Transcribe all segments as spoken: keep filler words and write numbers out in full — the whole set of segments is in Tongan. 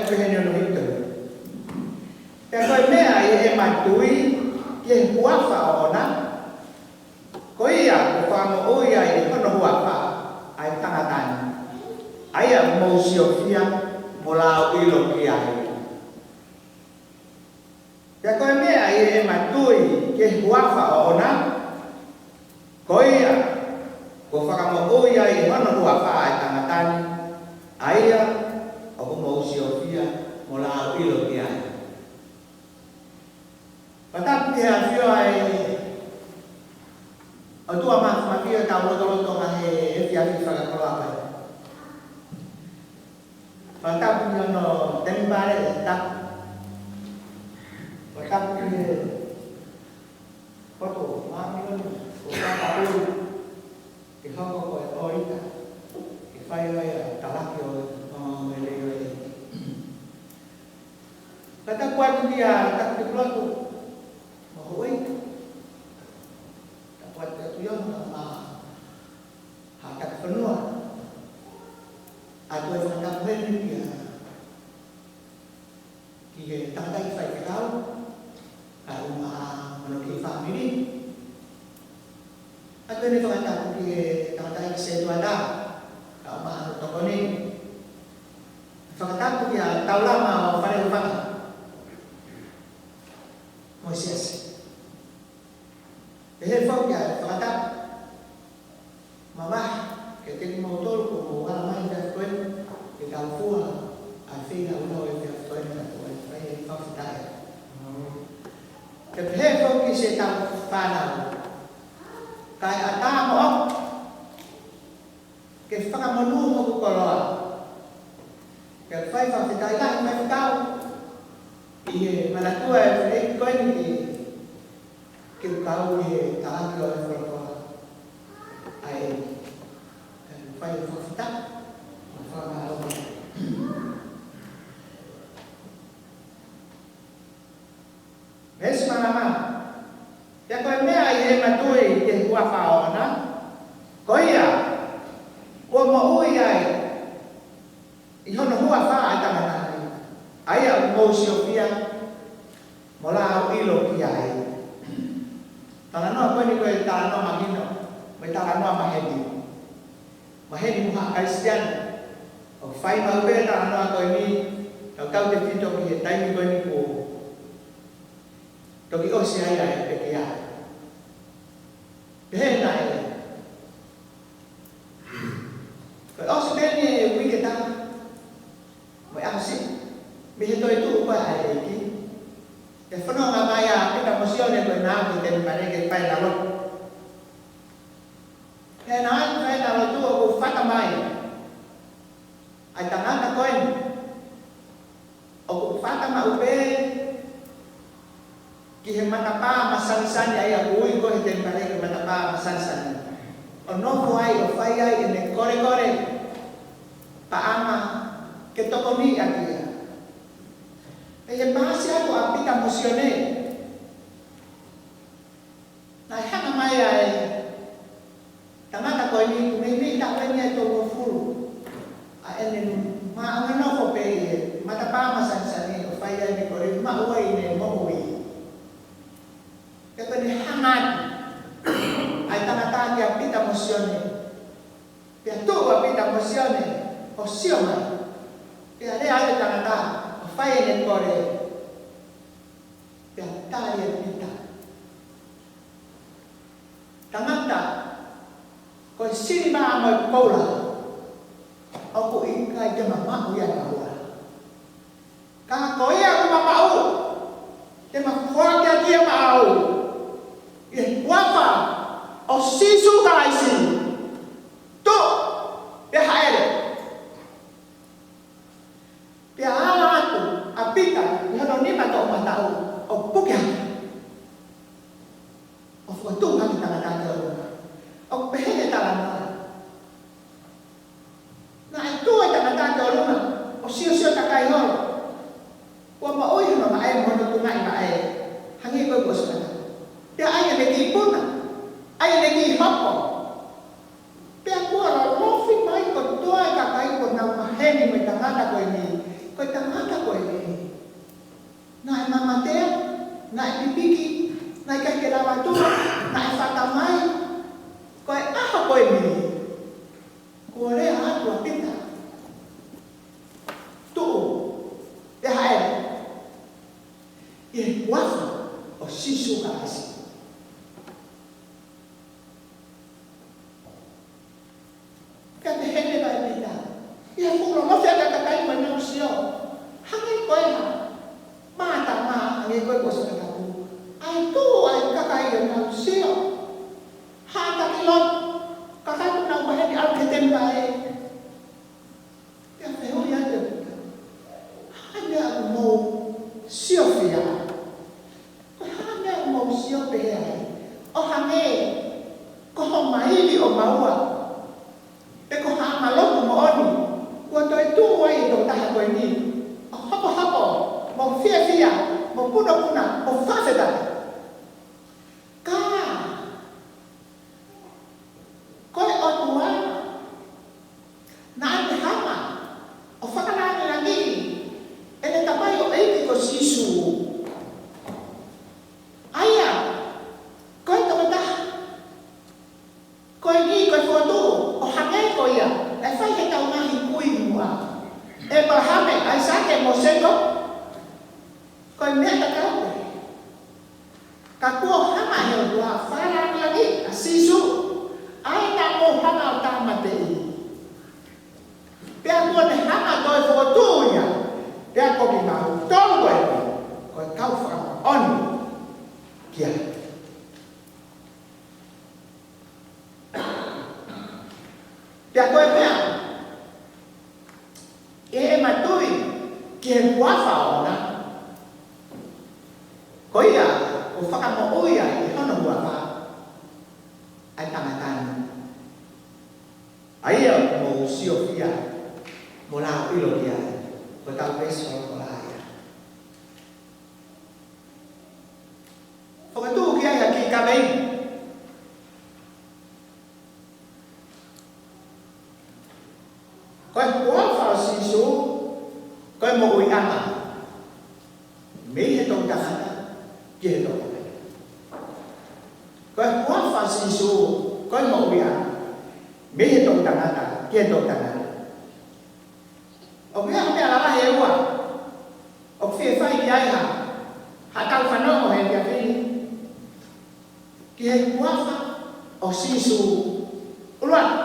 Pehē ni hono hito. Pea ko e meʻa ʻi heʻema tui ki he huafa ʻoʻona, ko ia kuo fakamoʻui ai ʻe hono huafa ʻa e tangata ni, ʻa ia ʻoku mou siofia mo lauʻilo ki ai. Pea ko e meʻa ʻi heʻema tui ki he huafa ʻoʻona, ko ia kuo fakamoʻui ai ʻe hono huafa ʻa e tangata ni, ʻa ia ʻoku mou siofia mo lauʻilo ki ai. Fakatapu ki he ʻafio ʻa e ʻOtua Māfimafi ʻi hotau lotolotonga he efiafi fakakoloa ko eni. Fakatapu ki hono temipale ʻe tapu. Fakatapu ki he potu māʻoniʻoni kuo fakatapu ke hoko ko e ʻoita ke fai ai ʻa e talaki ʻo e ongoongolelei ʻo e ʻEiki. Fakatapu atu kia Takitipulotu mo Huʻi. Tapu atu kia Tuʻiʻono mo Haʻa Takifonua. ʻOatu e fakatapu heni kia, ki he tangataʻeiki faifekau, kae ʻumaʻā hono kiʻi fāmili. ʻOatu eni e fakatapu ki he tangataʻeiki sētuata, kae ʻumaʻā hono tokoni. Fakatapu kia Taulama ʻo Fale ʻUfanga mo e siasi. Pehē foki ʻa e fakatapu mamahi kiate kimoutolu kuo mou ala mai he efiafi ko eni ke tau fua ʻa e feilaulau ʻo e efiafi ko eni, ka ko e fai e fakafetaʻi. Ke pehē foki siʻetau fānau, kae ʻatā moʻoku ke fakamonū hoku koloa. Ke fai fakafetaʻi lahi mai fakau ʻi he manatua e filipi ko eni ke u kau ʻi he talaki ʻo e folofola ʻa e ʻEiki. Ke u fai fakafetaʻi mo fakamālō. Veesi malama. Pea ko e meʻa ʻi heʻema tui ki he huafa ʻoʻona, ko ia kuo moʻui ai ʻi hono huafa ʻa e tangata ni, ʻa ia ʻoku mou siofia mo lauʻilo ki ai. Talanoa ko eni ko e talanoa mahino, mo e talanoa maheni. Maheni mo haʻa Kalisitiane ʻoku fai maʻu pē talanoa ko eni, tautautefito ki he taimi ko eni kuo toki ʻosi ai ʻa e pekia. Pehē naʻe, ko e ʻosi pē eni e uike taha mo e ʻaho siʻi mei he toetuʻu ko ē ʻa e ʻEiki, ʻe fononga mai ʻa Pita mo Sione ko ē naʻa nau ʻi he temipale ke fai ʻena lotu. Pea naʻa nau fai ʻena lotu ʻoku fata mai ʻa e tangata ko eni ʻoku fata maʻu pē ki he matapā masanisani, ʻa ia ʻoku ui ko ē he temipale ko e matapā masanisani, ʻo nofo ai ʻo fai ai ʻene kolekole paʻanga ke tokoniʻi ʻaki ia. Pea ʻi he paasi atu ʻa Pita mo Sione, naʻe hanga mai ʻa e tangata ko eni ʻoku meimei taʻu eni ʻe tolungofulu ʻa ʻene maʻu ʻene nofo pē ʻi he matapā masanisani ʻo fai ai ʻene kolekole, maʻu ai ʻene moʻui. Pea ko ʻene hanga atu ʻa e tangata kia Pita mo Sione, pea tuʻu ʻa Pita mo Sione ʻo sio mai. Pea lea ʻa e tangata ʻo fai ʻene kole. Pea tali ʻe Pita, tangata, ko e siliva mo e koula ʻoku ʻikai te ma maʻu ia maua. Ka ko ia ʻoku ma maʻu, te ma foaki ʻaki ia maʻau, ʻi he huafa ʻo Sīsū Kalaisi. Tuʻu, pea haʻele. Pea ala atu ʻa Pita ʻi hono nima toʻomataʻu ʻo puke hake, ʻo fokotuʻu hake tangata ki ʻolunga. ʻOku pehē he talanoa, naʻe tuʻu e tangata ki ʻolunga ʻo siosio takai holo. Kuo moʻui hono vaʻe mo hono tungaʻi vaʻe, hangē ko e kuo ʻosi fai. Pea ʻai ʻene kiʻi puna, ʻai ʻene kiʻi hopo. Pea kuo lolofi mai kotoa e kakai kuo nau maheni mo e tangata ko eni. Ko e tangata ʻi piki, naʻe ʻikai ke lava ʻo tuʻu, naʻe fakamai. Ko e ʻaho ko eni, kuo lea atu ʻa Pita. Tuʻu, pea haʻele. ʻI he huafa ʻo Sīsū Kalaisi. Ka te hele vai Pita. ʻI he fuʻu lolofi ʻa e kakai mo ʻenau sio. Hangē ko e hā? Mātā mā, hangē ko e kuo saka tapu. ʻAi tuʻu ʻa e kakai ʻenau sio. Hā taki lo. Kakai ʻenau maheni ʻalu ki he temipale. Pea fehuʻi atu ʻe Pita. Hā e meʻa ʻoku mou siofia? Ko e hā e meʻa ʻoku mou sio pehē ai? ʻO hangē ko ho maili ʻo maua. Pe ko ha ʻama lotu moʻoni. Kuo toe tuʻu ai e tokotaha ko eni. ʻO hopohopo, mo fiefia, mo punopuna, mo fakafetaʻi. Ka. Ko e ʻOtua. Naʻa ne hanga ʻo fakalāngilangiʻi ʻene tamai ʻo e ʻEiki ko Sīsū. ʻA ia, ko e tokotaha ko eni ko e fokotuʻu ʻo hangē ko ia, naʻe fai he tau ngaahi kui muʻa. ʻĒpalahame, ʻAisake, mo Sēkope, ko e meʻa tatau pē. Ka kuo hanga he ʻOtua ʻo fakalāngilangiʻi ʻa Sīsū, ʻa ia naʻa mou hanga ʻo tāmateʻi. Pea kuo ne hanga ʻo toe fokotuʻu ia, pea ko kimautolu ko eni, ko e kau fakamoʻoni ki ai. Pea ko e meʻa, ʻi heʻema tui ki he huafa ʻoʻona, ko ia kuo fakamoʻui ai ʻe hono huafa ʻa e tangata ni. ʻA ia ʻoku mou siofia mo lauʻilo ki ai, ko e tau pesi o ko la ia. Fokotuʻu ki ai ha kiʻi kaveinga. Ko e huafa ʻo Sīsū, ko e moʻuiʻanga. Mei he toʻutangata ki he toʻutangata. Ko e huafa ʻo Sīsū, ko e moʻuiʻanga. Mei he toʻutangata ki he toʻutangata. ʻOku ʻi ai ha meʻa lalahi ʻe ua ʻoku fie fai ki ai ha, ha kau fanongo he efiafi ni. Ki he huafa ʻo Sīsū. ʻUluaki,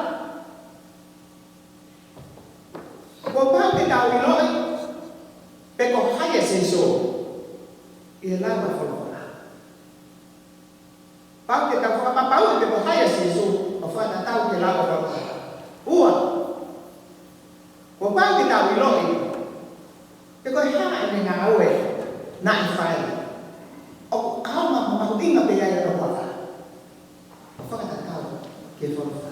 kuo pau ke tau ʻiloʻi pe ko hai ʻa Sīsū ʻi he lau ʻa e folofola. Pau ke tau fakapapauʻi pe ko hai ʻa Sīsū ʻo fakatatau ki he lau ʻa e folofola. Ua, kuo pau ke tau ʻiloʻi pe ko e hā ʻene ngāue naʻe fai ʻoku ʻaonga mo mahuʻinga pē ʻi ai ʻa e huafa ʻo fakatatau ki he folofola.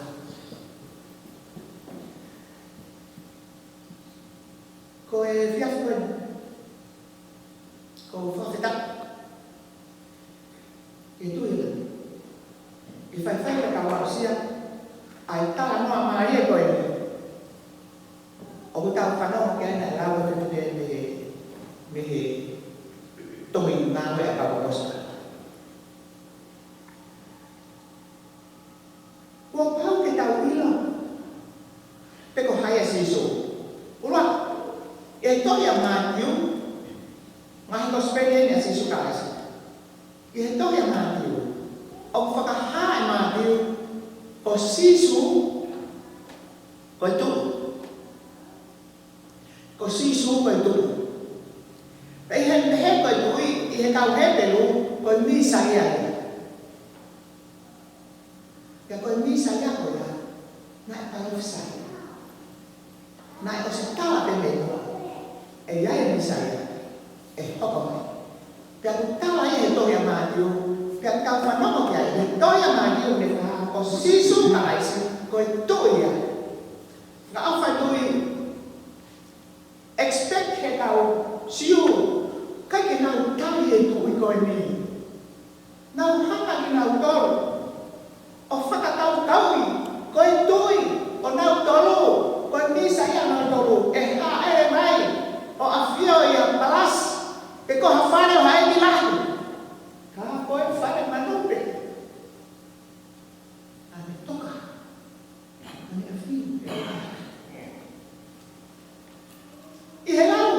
Ko e efiafi ko eni, ʻoku ou fakafetaʻi ke tui ʻi he faifai ka tau aʻusia ʻa e talanoa mālie ko eni. ʻOku tau fanongo ki ai naʻe lau ʻe Filipe mei he, mei he tohi Ngāue ʻa e kau ʻAposetolo. Kuo pau ke tau ʻilo pe ko hai ʻa Sīsū. ʻUluaki, ʻi he tohi ʻa Mātiu, ngaahi kosipeli ʻeni ʻa Sīsū Kalaisi. ʻI he tohi ʻa Mātiu, ʻoku fakahā ʻe Mātiu ko Sīsū ko e tuʻi. Ko Sīsū ko e tuʻi. Pea ʻi he, he ko e tuʻi, ʻi he kau Hepelū, ko e Mīsaia ia. Pea ko e Mīsaia ko ia naʻe palōfisai. Naʻe ʻosi tala pē mei muʻa ʻe ʻi ai e Mīsaia ʻe hoko mai. Pea ʻoku tala ia he tohi ʻa Mātiu, pea tau fanongo ki ai he tohi ʻa Mātiu ne fakahā ko Sīsū Kalaisi ko e tuʻi ia. Ka ʻofa tuʻi, expect he kau Siu, ʻikai ke nau tali e tuʻi ko eni. Nau hanga kinautolu ʻo fakakaukauʻi ko e tuʻi ʻonautolu, ko e Mīsaia ʻonautolu, ʻe hāʻele mai ʻo ʻafio ʻi ha palasi, pe ko ha fale ʻo ha ʻeiki lahi. ʻAneafi. ʻI he lau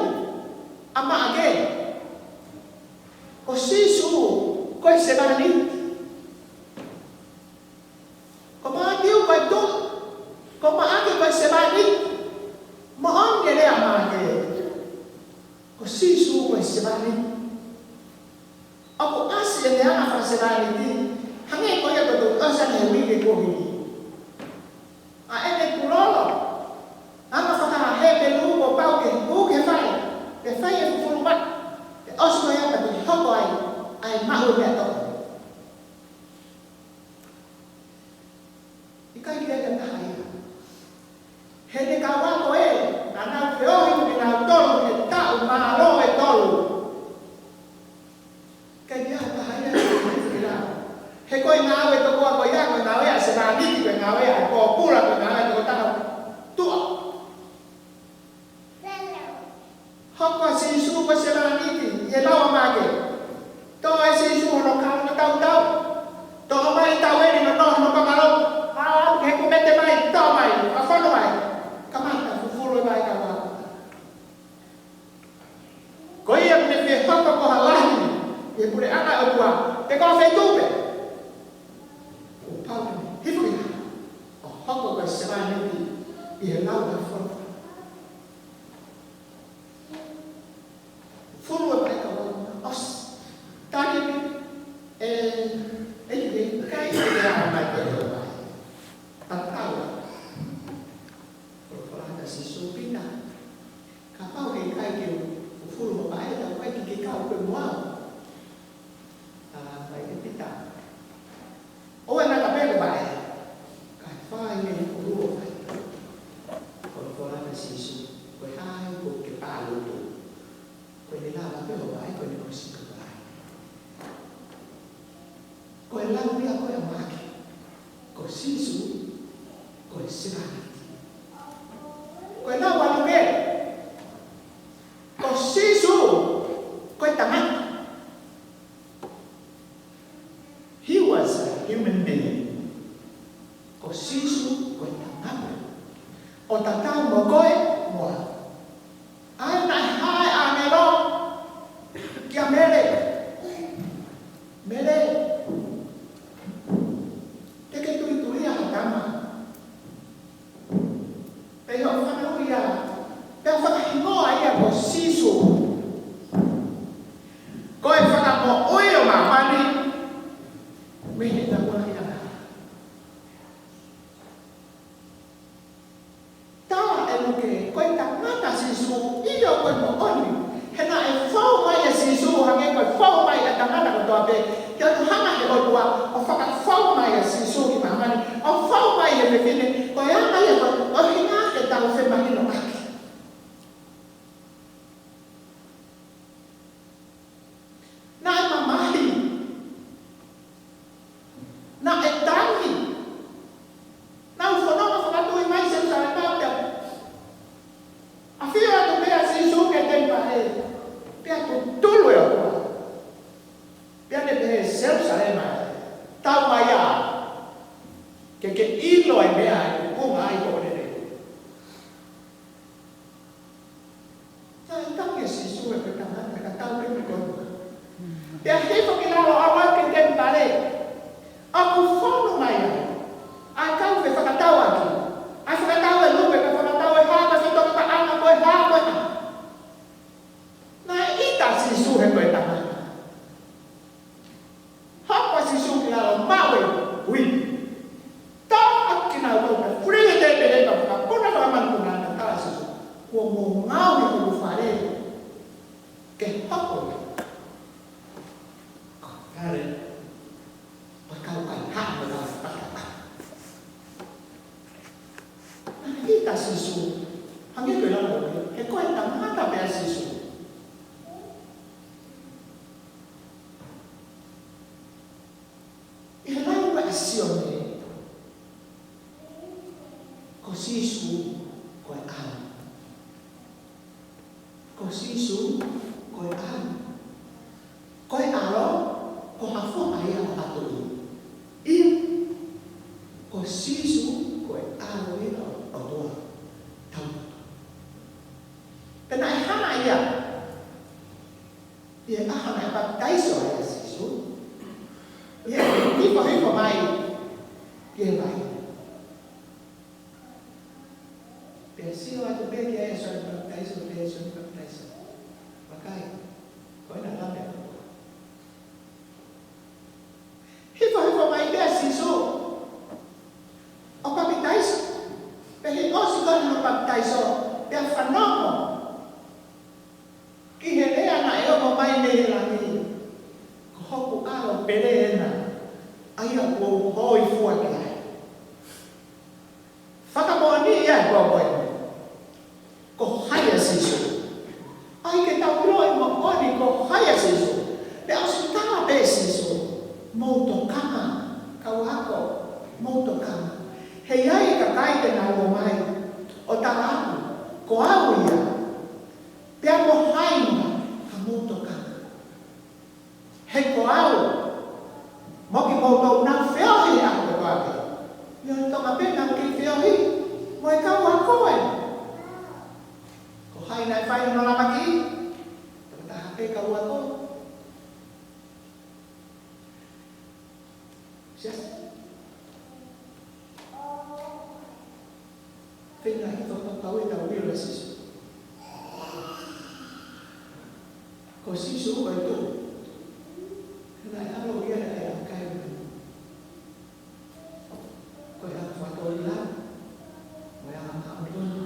ʻa Maʻake, ko Sīsū ko e sevāniti. Ko Mātiu ko e tuʻi, ko Maʻake ko e sevāniti. Moʻoni e lea ʻa Maʻake, ko Sīsū ko e sevāniti. ʻOku ʻasi e meʻa fakasevāniti, hangē ko ia ko e tuʻu ʻosi ʻa e uike kuo hili. ʻA ʻene pulolo, ʻa e fakaHepelū kuo pau ke hū ki he fale, ke fai e fufulu maʻu, ke ʻosi ko ia pea toki hoko ai ʻa e maʻu e meʻa tō. ʻIkai ke ʻi ai ha taha ia. He ne kau ako ē, naʻa nau feohi mo kinautolu he taʻu mālō ʻe tolu. ʻIkai ke ʻi ai ha taha ia ʻi he ʻuhinga. He ko e ngāue tokua ko ia, ko e ngāue ʻa e sevāniti, ko e ngāue ʻa e pōpula, ko e ngāue ʻa e tokotaha tuʻa. Hoko ʻa Sīsū ko e sevāniti, ʻi he lau ʻa Maʻake. Toʻo ʻe Sīsū hono kaunga tautau. Toʻo mai e taueli, nofo hono pangaló. Hala ki he kumete mai, toʻo mai, fafano mai. Kamata fufulu e vaʻe kau ako. Ko ia ʻoku ne fie hoko ko ha lahi ʻi he puleʻanga ʻo e ʻOtua, pe ko ha feituʻu pē, kuo pau ke ne hifo ki lalo ʻo hoko ko e sevāniti ʻi he lau ʻa e folofola. Fufulu e vaʻe kau ako, ʻosi. Tali ʻe, ʻe, ʻe, ʻikai ke ʻi ai ha meʻa ke ʻoua. Tatau. Folofola ʻa Sīsū, Pita, kapau he ʻikai ke u fufulu hoʻo vaʻe, ʻoku ʻikai ke ke kau koe mo au. Talaange ʻe Pita, ʻoua naʻa ka pehē ko e vaʻe, kae fai mei he ʻulu ʻo fai. Folofola ʻa Sīsū, ko e hā ʻoku ke pālutu? Ko ʻene lava pē hoʻo vaʻe, ko ʻene ʻosi hoʻo vaʻe. Ko e lau ia ko ē ʻa Maʻake, ko Sīsū ko e sevāniti. Ko e lau ʻa Luke, ko Sīsū ko e tangata. He was a human being. Ko Sīsū ko e tangata, ʻo tatau mo koe mo au. ʻA ia naʻe haʻu e ʻāngelo kia Mele. Mele, te ke tuituia ha tama. Pea ʻi hoʻo fanauʻi ia, pea fakahingoa ia ko Sīsū, ko e Fakamoʻui ʻo māmani mei he tauʻatāina. Tala ʻe Luke, ko e tangata Sīsū, ʻio ko e moʻoni. He naʻe fou mai ʻa Sīsū, hangē ko e fou mai ʻa e tangata kotoa pē. Ke ʻalu hanga he ʻOtua ʻo fakafou mai ʻa Sīsū ki māmani, ʻo fou mai ʻi he fefine, ko e anga ia ko e ʻuhinga ke tau femahinoʻaki. Naʻe mamahi. Naʻe tangi. Naʻa nau fononga fakatui mai Selusalema pea ʻafio atu pē ʻa Sīsū ki he temipale. Pea tutulu e ʻOtua. Pea ne pehē, Selusalema ē, tau mai ā, ke ke ʻilo e meʻa ʻoku tuʻunga ai hoʻo lelei. Naʻe tangi ʻa Sīsū he ko e tangata, ka tau ke mikoa. Pea hifo ki lalo ʻo ʻalu ki he temipale. ʻOku fonu mai ai ʻa e kau fefakatauʻaki. ʻA e fakatau e lupe, ko e fakatau e hā, ko e fetoko paʻanga, ko e hā, ko e hā. Naʻe ʻita ʻa Sīsū he ko e tangata. Hoko ʻa Sīsū ki lalo, maʻu e uini. Tō ʻaki kinautolu pea fuli e tēpile pea fakapuna fakamanupuna, naʻe tala ʻe Sīsū, kuo mou ngaohi hoku fale ke hoko ko e fale ʻo e kau kaihaʻa mo e kau fakatau. Naʻe ʻita ʻa Sīsū, hangē ko e lau ʻa Luke, he ko e tangata pē ʻa Sīsū. ʻI he lau ʻa Sione, ko Sīsū ko e ʻAlo. Ko Sīsū ko e ʻAlo. Ko e ʻAlo, ko ha foha ia ʻo ha tuʻi. ʻIo, ko Sīsū ko e ʻAlo ia Pea sio atu pē ki ai ʻa Sione Papitaiso, pehē ʻe Sione Papitaiso, Vakai, ko ena e Lami ʻa e ʻOtua. Hifo-hifo mai pē ʻa Sīsū ʻo papitaiso. Pea hili ʻosi ko ena hono papitaiso, pea fanongo ki he lea naʻe ongo mai mei he langi, Ko hoku ʻAlo pele ena, ʻa ia ʻoku ou hōifua ki ai. Fakamoʻoni ia ʻi he pō ko eni ko hai ʻa Sīsū. ʻAi ke tau ʻiloʻi moʻoni ko hai ʻa Sīsū. Pea ʻosi tala pē ʻe Sīsū, Mou tokanga, kau ako, mou tokanga. He ʻe ʻi ai e kakai te nau ō mai ʻo tala atu, Ko au ia. Pea mo hai ia, ka mou tokanga. He ko au, mo kimoutolu naʻa nau feohi ʻi he ʻaho kotoa pē. ʻIo, ʻe tokanga pē naʻa nau kei feohi mo e kau ako ē. Ko hai naʻe fai hono lamaki? Tokotaha pē kau ako. Siasi. Feinga hifo ʻo tau ʻilo ʻa Sīsū. Ko Sīsū ko e Tuʻi. Naʻe ʻalu ia ʻo kai mai ko e anga fakatōkilalo, mo e anga māʻoniʻoni,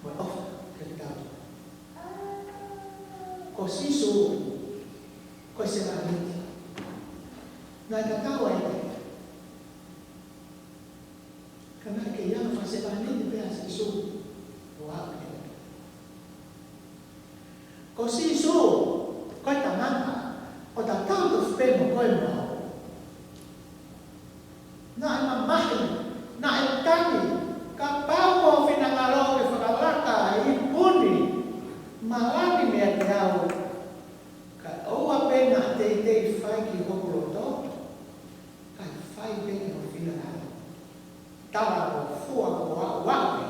mo e ʻofa kiate kitautolu. Ko Sīsū ko e sevāniti. Naʻe tatau ai pē, ka naʻe kei anga fakasevāniti pē ʻa Sīsū ʻo aʻu ki he ʻOtua. Ko Sīsū ko e tangata ʻo tatau tofu pē mo koe mo au. Naʻe mamahi, naʻe tangi, kapau ko ho finangalo ke fakalaka e ipu ni, malani meiate au. Kae ʻoua pē naʻa teitei fai ki hoku loto, kae fai pē ki ho finangalo. Talangofua kuo aʻu pē.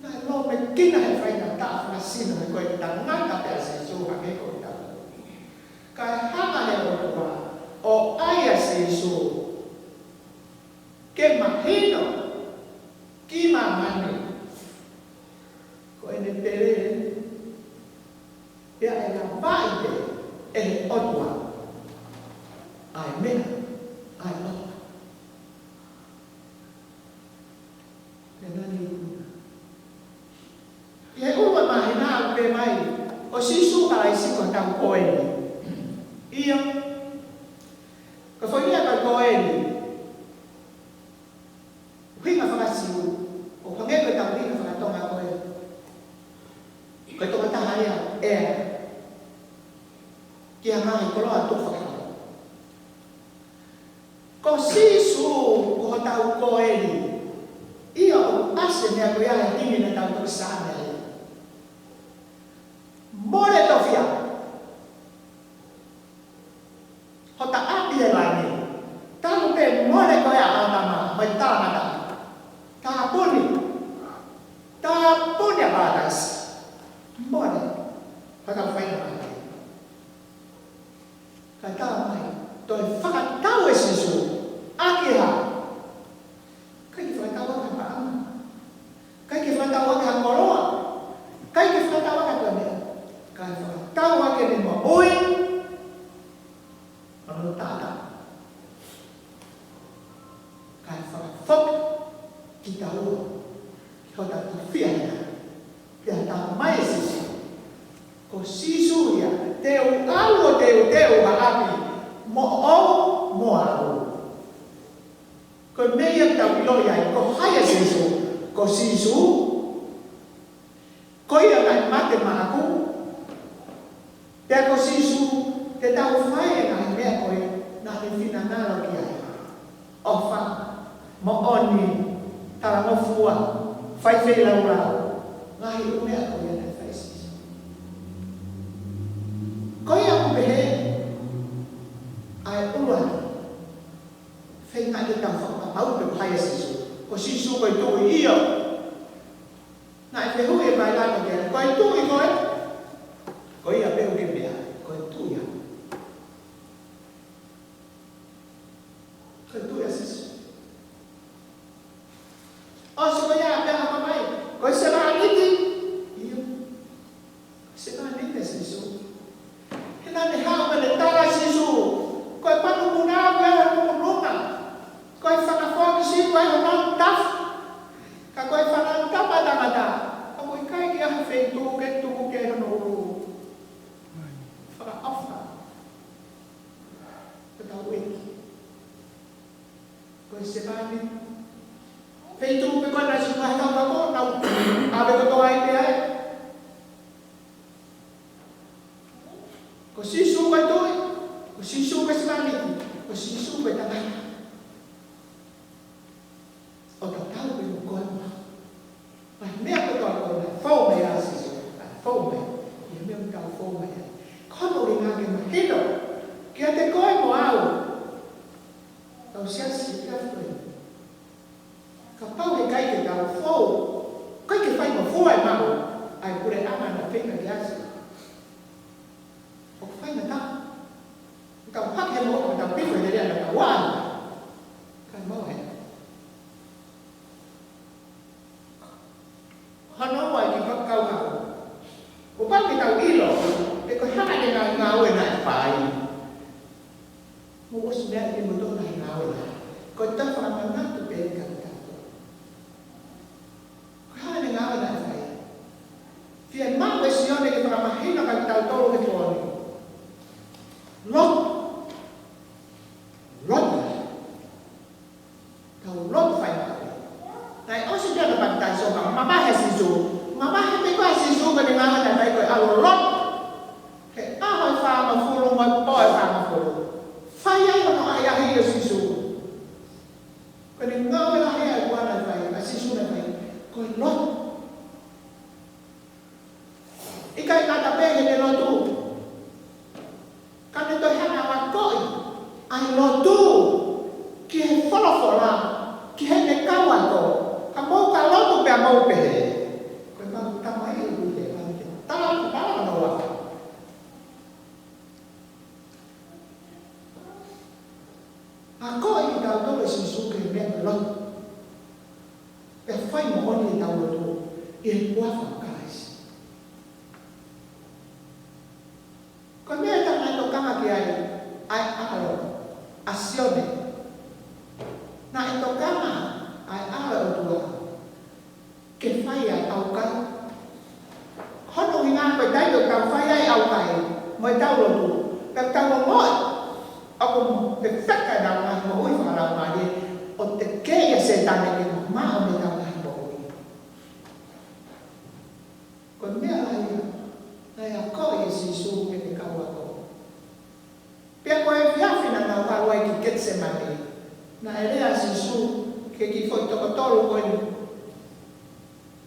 Naʻe lōmekina he faingataʻa fakasino he ko e tangata pē ʻa Sīsū hangē ko kitautolu. Kae hanga he ʻOtua ʻo ʻai ʻa Sīsū ke mahino ki māmani ko ʻene pele, pea ʻe lavaʻi pē ʻe he ʻOtua ʻa e meʻa, ʻa e ʻofa. Pea naʻa ne ikuna. ʻI he ʻuluaki māhina ʻoku pehē mai, ko Sīsū Kalaisi ko hotau Koeli. ʻIo. Ko e foʻi lea ko e Koeli, ʻuhinga faka-Siu, ʻo hangē ko ʻetau ʻuhinga faka-Tonga ko e, ko e tokotaha ia ʻe ʻea ki ha ngaahi koloa tukufakaholo. Ko Sīsū ko hotau Koeli. ʻIo, ʻoku ʻasi e meʻa ko ia he himi naʻa tau toki sāme ai. Mole tofiʻa hota ʻapi ʻi langi. Talu pē mole ko ia ʻa ʻĀtama mo e talangataʻa. Tāpuni. Tāpuni ʻa Pālataisi. Mole. Hota faingamālie. Kae talamai, toe fakatau ʻe Sīsū ʻaki ha, ʻikai ke fakatau ʻaki ha paʻanga. ʻIkai ke fakatau ʻaki ha koloa. ʻIkai ke fakatau ʻaki ha meʻa. Kae fakatau ʻaki ʻene moʻui ʻo taʻataʻa. Kae fakafoki kitaua ki hota tofiʻa hina. Pea talamai ʻe Sīsū, ko Sīsū ia te u ʻalu ʻo teuteu ha ʻapi moʻou mo au. Ko e meʻa ia ke tau ʻiloʻi ai ko hai ʻa Sīsū. Ko Sīsū ko ia naʻe mate maʻaku. Pea ko Sīsū, te tau fai e ngaahi meʻa ko ē naʻa ne finangalo ki ai. ʻOfa, moʻoni, talangofua, fai feilaulau. Ngaahi ʻū meʻa ko ia naʻe fai ʻe Sīsū. Ko ia ʻoku pehē ʻa e ʻuluaki, feinga ke tau fakapapauʻi pe ko hai ʻa Sīsū. Ko Sīsū ko e Tuʻi, ʻio. Naʻe fehuʻi ʻe Pailato ki ai, ko e Tuʻi koe? Ko ia pē ʻoku ke meʻa, ko e Tuʻi ia. Ko e Tuʻi ʻa Sīsū. Ko e fānau tafu, ka ko e fānau tapa tangata, ka ʻoku ʻikai ke ʻi ai ha feituʻu ke tuku ki ai hono ʻulu. Fakaʻofa. Ko ʻetau ʻEiki. Ko e Sevāniti. Feituʻu pē ko ē naʻe siʻi mai kau kako, nau ʻave kotoa ai pē ai. Ko Sīsū ko e tuʻi, ko Sīsū ko e Sevāniti, ko Sīsū ko e tangata. ʻO tatau pē mo koe mo au. Mei he meʻa kotoa ko ē naʻe fou mai ai ʻa Sīsū, naʻe fou mai. ʻI he meʻa ʻoku tau fou mai ai. Ko hono ʻuhinga ke mahino kiate koe mo au, kau siasi ʻi he efiafi ko eni. Kapau he ʻikai ke tau fou, ʻikai ke fai mo fua e maʻu ʻa e puleʻanga naʻe feinga ke ʻasi. ʻOku faingataʻa. Tau hake he moʻunga, tau pifo he lea, tau ʻai. Kae maʻu he. Hano ua ki fakakau hau. ʻOku pau ke tau ʻilo pe ko e hā ʻene ngaahi ngāue naʻe fai. Mou ʻosi meaʻi kimoutolu e ngaahi ngāue naʻe. Ko e tau fakamanatu pē kiate kitautolu. Ko e hā ʻene ngāue naʻe fai. Fiemaʻu ʻe Sione ke fakamahino kiate kitautolu he pō ni. Lotu. Lotu. Tau lotu fai maʻu. Naʻe ʻosi pē ʻa e papitaiso ka mavahe ʻa Sīsū. Mavahe pē ko ē ʻa Sīsū, ko ʻene ngāue naʻe fai ko e ʻalu ʻo lotu. He ʻaho ʻe fāngofulu mo e pō ʻe fāngofulu. Fai ai hono ʻahiʻahiʻi ʻo Sīsū. Ko ʻene ngāue lahi ʻe ua naʻe fai, ʻa Sīsū naʻe fai, ko e lotu. ʻIkai ngata pē heʻene lotu, ka ne toe hanga ʻo akoʻi ʻa e lotu ki he folofola, ki heʻene kau ako, ka mou ka lotu pea mou pehē, ko ʻemau Tamai ʻoku ʻi he langi, ke tala ki tala noa. Akoʻi kitautolu ʻe Sīsū ki he meʻa ko e lotu. Pea fai moʻoni ʻetau lotu ʻi he huafa ʻo Kalaisi. Ko e meʻa ʻe taha naʻe tokanga ki ai ʻa e ʻAlo, ʻa Sione. Naʻe tokanga ʻa e ʻAlo ʻo e ʻOtua ke fai ʻa e ʻaukai. Hono ʻuhinga ko e taimi ʻoku tau fai ai e ʻaukai mo ʻetau lotu, pea tau ongoʻi ʻoku fefeka ʻetau ngaahi moʻui fakalaumālie, ʻo tekeʻi ʻa Sētane ke mamaʻo mei heʻetau ngaahi moʻui. Ko e meʻa lahi ia naʻe akoʻi ʻe Sīsū ki heʻene kau ako. Pea ko e efiafi naʻa nau ʻalu ai ki Ketisemane, naʻe lea ʻa Sīsū ki he kiʻi foʻi toko tolu ko eni,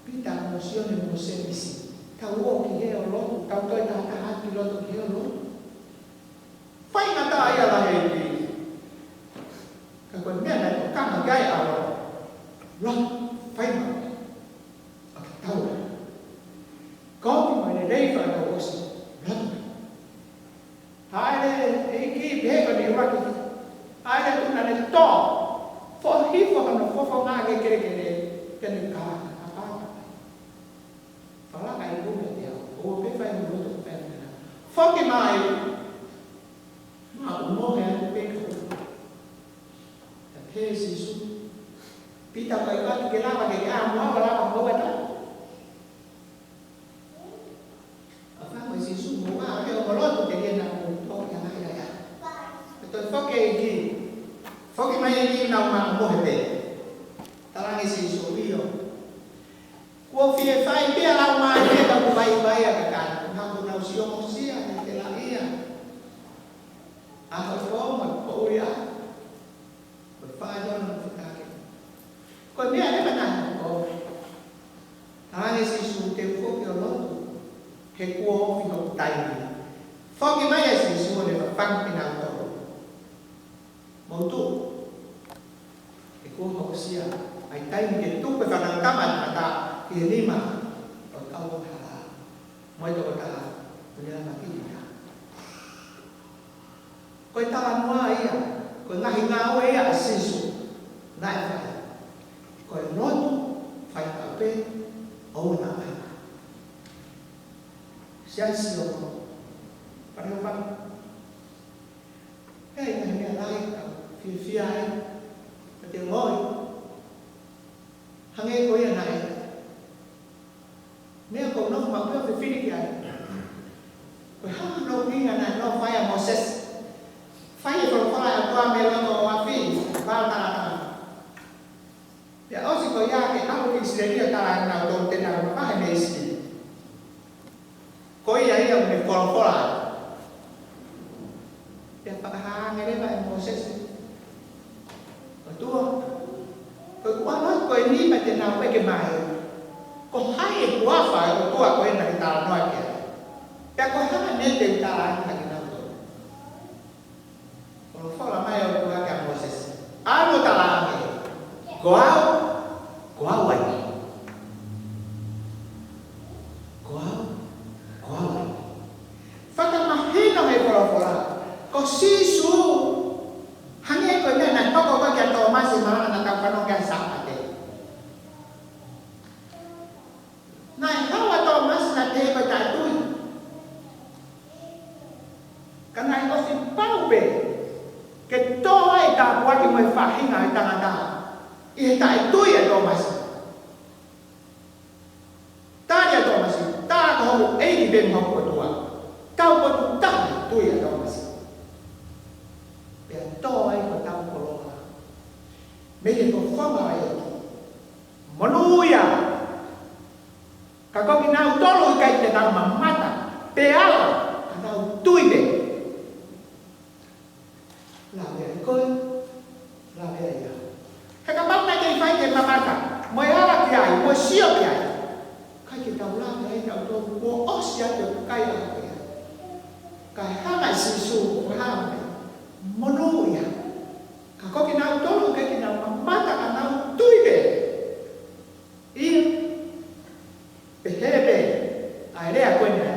Pita mo Sione mo Sēmisi. Tau ō ki hē ʻo lotu, tau toe tahataha ki loto ki hē ʻo lotu. Faingataʻa ia lahi ʻEiki. Ka ko e meʻa naʻe tokanga ki ai ʻa e ʻAlo, lotu, fai maʻu. ʻA ke tau. Kau ki mai ne lei fai tau ʻosi. Lotu. Haʻele ʻEiki pehē ko eni ʻuluaki. Haʻele atu naʻa ne tō. Foʻi hifo hono fofonga ki he kelekele. Pea ne kalanga. ʻApā. Kalanga ʻi kumi te au. ʻO pē fai mo lotu pē na. Foki mai. Maʻu mohe atu pē ka. Pehē ʻe Sīsū. Pita, ʻikai ke lava ke ke ʻā mo au, lava mo au ʻe tau. ʻA fai mo Sīsū mo au, ke ʻo lotu ke ke na mo tō ke ana ia ia. Pea toe foki ʻEiki. Foki mai ʻEiki, naʻa mau mohe pē. Talaange ʻe Sīsū, ʻio. Kuo fie fai pē ʻa e laumālie ka kuo vaivai ʻa e kakai. Naʻa ku nau sio mo sia, he te la ia. ʻA ko fo ma ko uia. Ko e fai ʻo na mo fitake. Ko e meʻa leva naʻe hoko. Talaange ʻe Sīsū te u foki ʻo lotu. He kuo ofi hoku taimi. Foki mai ʻa Sīsū ʻo ne fafanga kinautolu. Mou tuʻu. He kuo hokosia ʻa e taimi ke tuku e Fanautama ʻa Tangata ʻi he nima ʻo e kau angahala. Mo e tokotaha ʻoku ne lava ki ai. Ko e talanoa ia, ko e ngaahi ngāue ia ʻa Sīsū naʻe fai. Ko e lotu, fai maʻu pē ʻoua naʻa ʻai. Siasi ʻo, pare o pare. Pea ʻi he ngaahi meʻa lahi ʻoku tau fiefia ai, ʻoku te ongoʻi, Hangē ko ia naʻe. Meʻa ʻoku ou nofo maʻu pē ʻo fifili ki ai. Ko e hā hono ʻuhinga naʻe nofo ai ʻa Mōsese? Fai e folofola ʻa e ʻOtua mei loto ʻo afi, vala talatala. Pea ʻosi ko ia ke ʻalu ki ʻIsileli ʻo tala ʻa e nau tolu te nau mavahe mei ʻIsileli. Ko ia ia ʻoku ne folofola. Pea fakahā ange leva ʻe Mōsese. ʻOtua, ko ʻeku ʻalu ko eni pea te nau ʻeke mai. Ko hai ʻe huafa ʻo e ʻOtua ko ena ke talanoa ki ai? Pea ko e hā ʻene te u tala ange kiate kinautolu? Folofola mai ʻa e ʻOtua kia Mōsese. ʻAlu ʻo tala ange. Ko au, ko au ʻa ia. Ko au, ko au ʻa ia. Fakamahino he folofola. Ko Sīsū, hangē ko e meʻa naʻe hoko ko ē kia Tōmasi ʻi he malanga naʻa tau fanongo ki ai Sāpate. Naʻe haʻu ʻa Tōmasi naʻe pehē ko e taʻetui. Ka naʻe ʻosi pau pē ke tō ai e tāpuaki mo e faʻahinga ʻo e tangata ʻi he taʻetui ʻa Tōmasi. Tali ʻa Tōmasi, tā ko hoku ʻEiki pē mo hoku ʻOtua. Taupotu taha tui ʻa Tōmasi. Pea tō ai ko e tau koloa. Mei he fofonga ʻo e ʻEiki. Monūʻia. Ka ko kinautolu ʻikai te nau mamata, pe ala, ka nau tui pē. Lave ai koe, lave ai au. He kapau naʻe kei fai ke mamata, mo e ala ki ai, mo e sio ki ai. ʻIkai ke tau lave ai tautolu, kuo ʻosi atu e kai ala ki ai. Kae hanga ʻe Sīsū ʻo fakahā mai, monūʻia. Ka ko kinautolu ʻikai ke nau mamata ka nau tui pē. ʻIo, pehē pē ʻa e lea ko ena.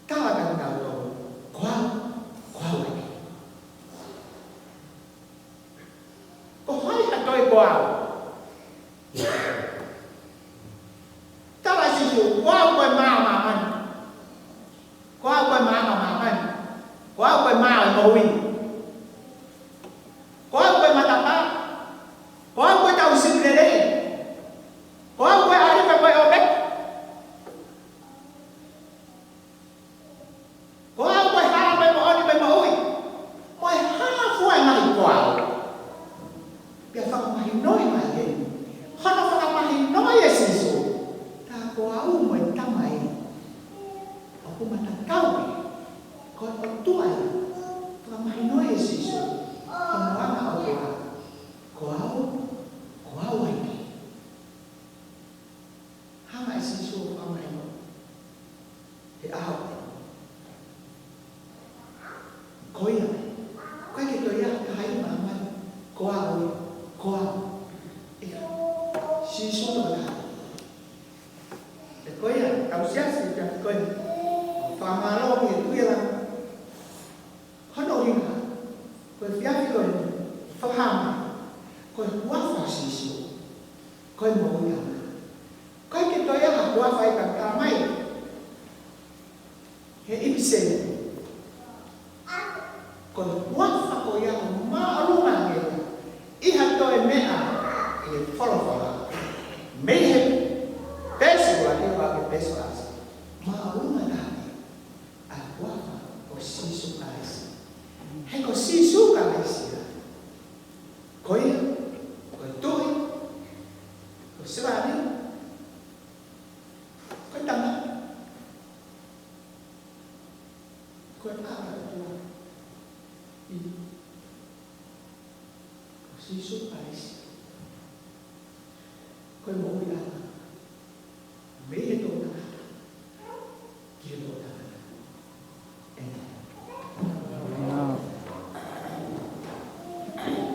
Tala kia kinautolu, ko au, ko au ʻa ia. Ko hai ha toe ko au? Tala ʻe Sīsū, ko au ko e mā ʻo māmani. Ko au ko e maama ʻo māmani. Ko au ko e mā ʻo e moʻui. Ko au ko e matapā. Ko au ko e tauhi sipi lelei. Ko au ko e ʻAlifa ko e ʻOmeka. Ko au ko e hala mo e moʻoni mo e moʻui. Mo e hā fua e ngaahi ko au. Pea fakamahinoʻi mai heni. Hono fakamahinoʻi ʻe Sīsū. Tā ko au mo e Tamai. ʻOku ma tatau pē. Ko e ʻOtua ia. Fakamahinoʻi ʻe Sīsū. Hono anga ʻo e ʻOtua. Ko au, ko au ʻa ia. Hanga ʻe Sīsū ʻo fakamahinoʻi. He ʻaho. Ko ia. ʻIkai ke toe ʻi ai ha taha ʻi māmani. Ko au, ko au. ʻIo. Sīsū tokotaha. Pea ko ia, kau siasi, pea ko ia. Fakamālō ki he Tuʻi ʻo e langi. Hono ʻuhinga, ko e efiafi ko eni, fakahā mai, ko e huafa ʻo Sīsū, ko e moʻui ʻaʻana. ʻIkai ke toe ʻi ai ha huafa ʻe talamai, he ʻipiseli. Ko e huafa ko ia ʻoku māʻolunga ange, ʻi ha toe meʻa, ʻi he folofola. Mei he peesi ua ki he peesi ua. Māʻolunga ange. ʻA e huafa ʻo Sīsū Kalaisi. He ko Sīsū Kalaisi ia. Ko ia, ko e Tuʻi, ko e Sevāniti, ko e Tama, ko e ʻAlo ʻo e ʻOtua. ʻIo. Ko Sīsū Kalaisi. Ko e moʻui ʻaʻana.